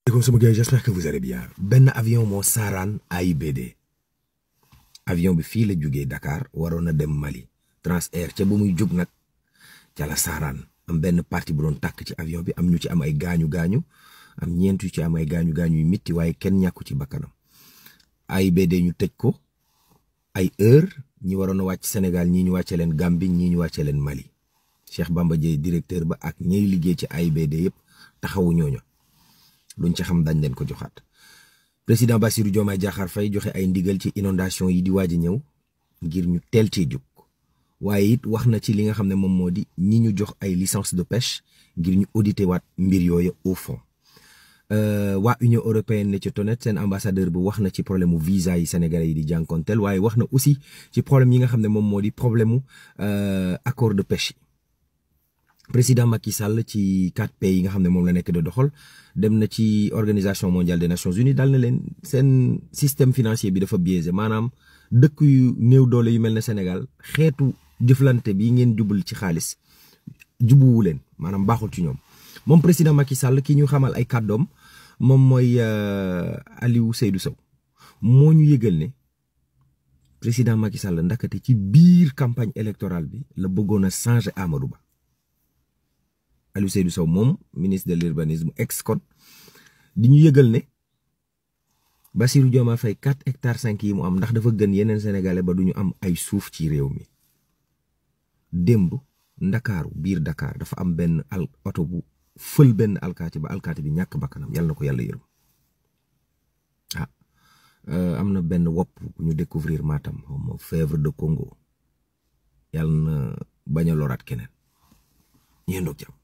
Comme sama gars, j'espère que vous allez bien. Ben avion moo saaraan AIBD avion bi fii la jógee Dakar waroon na dem Mali Transair ca bu muy jóg nag ca la saaraan am benn partie bu doon tàkk ci avion bi am ñu ci am ay gaañu am ñeent yu ci am ay gaañu yu mitti waaye kenn ñàkku ci bakkanam. AIBD ñu tëj ko ay heure ñi waroon a wàcc Sénégal ñii ñu wàcce leen Gambie ñii ñu wàcce leen Mali. Cheikh Bamba Dièye directeur ba ak ñiy liggéey ci AIBD yëpp taxawu ñooñu luñ ci xam dañ leen ko joxaat. Président Bassirou Diomaye Diakhar Faye joxe ay ndigal ci inondation yi di waaj a ñëw ngir ñu teel cee jóg waaye it wax na ci li nga xam ne moom moo di ñi ñu jox ay licence de pêche ngir ñu auditer waat mbir yooyu au fond. Waa Union européenne ne ci tonet seen ambassadeur bi wax na ci problème mu visa yi sénégalais yi di jànkonteel waaye wax na aussi ci problème yi nga xam ne moom moo di problème mu accord de pêche yi. Président Macky Sall ci 4 pays yi nga xam ne moom la nekk de doxal dem na ci organisation mondiale des nations unies dal na leen seen système financier bi dafa biaisé maanaam dëkk yu néew doole yu mel ne Sénégal xeetu jëflante bi ngeen jubal ci xaalis jubuwu leen maanaam baaxul ci ñoom. moom président Macky Sall ki ñu xamal ay kàddoom moom mooy Aliou Seydou Sow moo ñu yëgal ne président Macky Sall ndakate ci biir campagne électorale bi la bëggoon a changer Amadou Ba. Aliou Seydou Sow moom ministre de l'urbanisme ex-COD di ñu yëgal ne Bassirou Diomaye Faye 4 hectares 5 yi mu am ndax dafa gën yeneen sénégalais ba du ñu am ay suuf ci réew mi. démb ndakaaru biir Dakar dafa am benn oto bu fël benn alkaati ba alkaati bi ñàkk bakkanam yàlla na ko yàlla yërëm. Am na benn wopp bu ñu découvrir Matam xaw ma fièvre de Congo yàlla na bañ a loraat keneen ñeen doog jàmm.